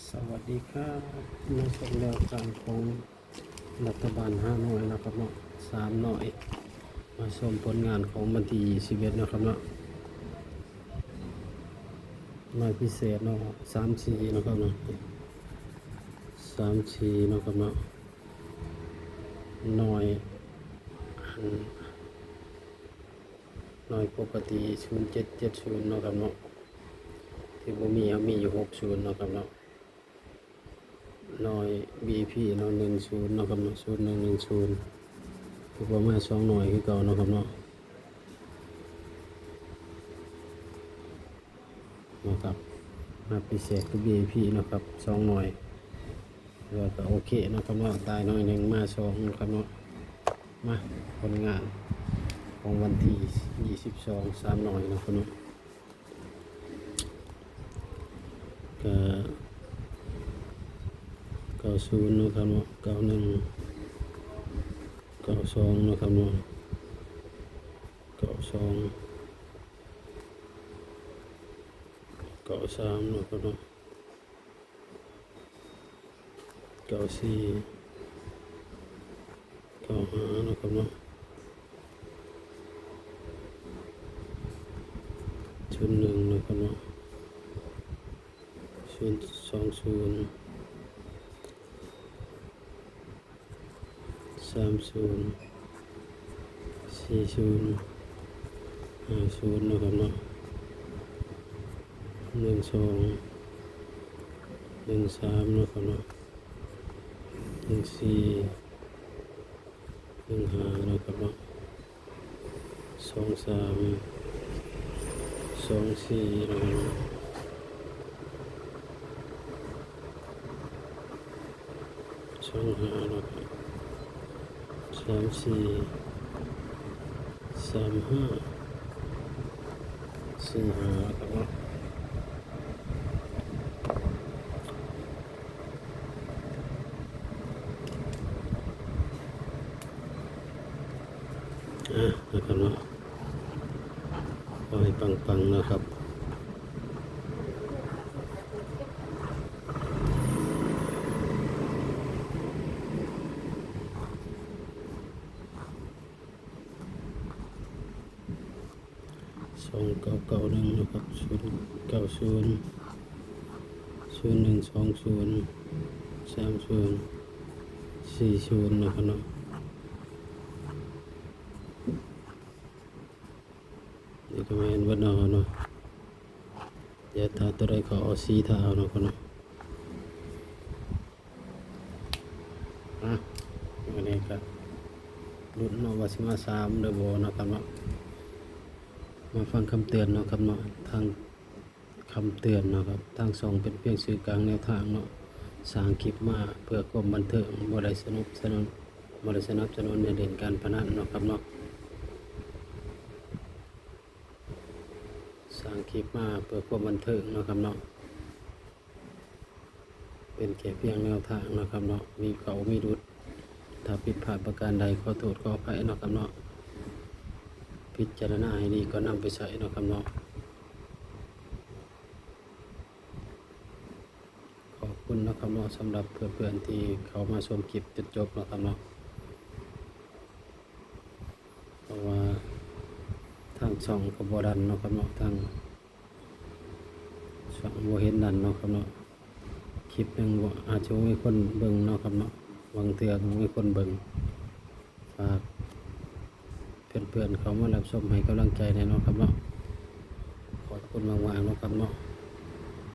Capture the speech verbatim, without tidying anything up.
สวัสดีครับ มาชมแนวทางของรัฐบาลฮานอยนะครับเนาะ สามหน่อย มาชมผลงานของวันที่ยี่สิบเอ็ดนะครับเนาะ หน่อยพิเศษเนาะ สามสี่นะครับเนาะ สามสี่นะครับเนาะ หน่อย อัน หน่อยปกติ ศูนย์เจ็ดเจ็ดศูนย์เนาะครับเนาะ ที่บ่มี เฮามีอยู่ หกศูนย์เนาะครับเนาะ หน่อย วี พี เนาะ หนึ่งศูนย์เนาะครับเนาะ ศูนย์หนึ่งหนึ่งศูนย์ คือประมาณสองหน่อยคือเก่าเนาะครับเนาะ นะครับ มาพิเศษคือ วี พี เนาะครับ สองหน่อย แล้วก็โอเคเนาะครับเนาะ ตายหน่อยหนึ่งมาสองเนาะครับเนาะ มาผลงานของวันที่ยี่สิบสอง สามหน่อยเนาะครับเนาะ ก็ เก้าศูนย์เนาะครับเนาะ เก้าหนึ่ง เก้าสองเนาะครับเนาะ เก้าสอง เก้าสามเนาะครับเนาะ เก้าสี่ เก้าห้าเนาะครับเนาะ ศูนย์หนึ่งเนาะครับเนาะ ศูนย์สองศูนย์ สามศูนย์ สี่ศูนย์ ห้าศูนย์เนาะครับเนาะ หนึ่งสอง หนึ่งสามเนาะครับเนาะ หนึ่งสี่ หนึ่งห้าเนาะครับเนาะ สองสาม สองสี่เนาะครับเนาะ สองห้าเนาะครับ สามสี่ สามห้า สี่ห้าครับเนาะ อ่ะ นะครับเนาะ ขอให้ปังๆนะครับ สองเก้าเก้าหนึ่งนะครับ ศูนย์เก้าศูนย์ ศูนย์หนึ่งสองศูนย์ สามศูนย์ สี่ศูนย์นะครับเนาะ นี่ก็แม่นเบิดเนาะครับเนาะ เดี๋ยวถ้าตัวใดเขาเอาสี่ถ้าเอาเนาะครับเนาะ อ่ะ อันนี้ก็ลุ้นเนาะว่าสิมาสามหรือบ่เนาะครับเนาะ มาฟังคำเตือนเนาะครับเนาะ ทางคำเตือนเนาะครับ ทางช่องเป็นเพียงสื่อกลางแนวทางเนาะ สร้างคลิปมาเพื่อความบันเทิง บ่ได้สนับสนุน บ่ได้สนับสนุนให้เล่นการพนันเนาะครับเนาะ สร้างคลิปมาเพื่อความบันเทิงเนาะครับเนาะ เป็นแค่เพียงแนวทางเนาะครับเนาะ มีเข้ามีหลุด ถ้าผิดพลาดประการใดขอโทษขออภัยเนาะครับเนาะ พิจารณาให้ดีก่อนนำไปใช้เนาะครับเนาะ ขอบคุณเนาะครับเนาะ สำหรับเพื่อนๆที่เข้ามาชมคลิปจนจบเนาะครับเนาะ เพราะว่าทางช่องก็บ่ดันเนาะครับเนาะ ทางช่องบ่เห็นดันเนาะครับเนาะ คลิปหนึ่งบ่ อาจจะบ่มีคนเบิ่งเนาะครับเนาะ บางเทื่อก็บ่มีคนเบิ่ง ฝากเพื่อนๆเข้ามารับชมให้กำลังใจแหน่เนาะครับเนาะ ขอบคุณมากๆเนาะครับเนาะ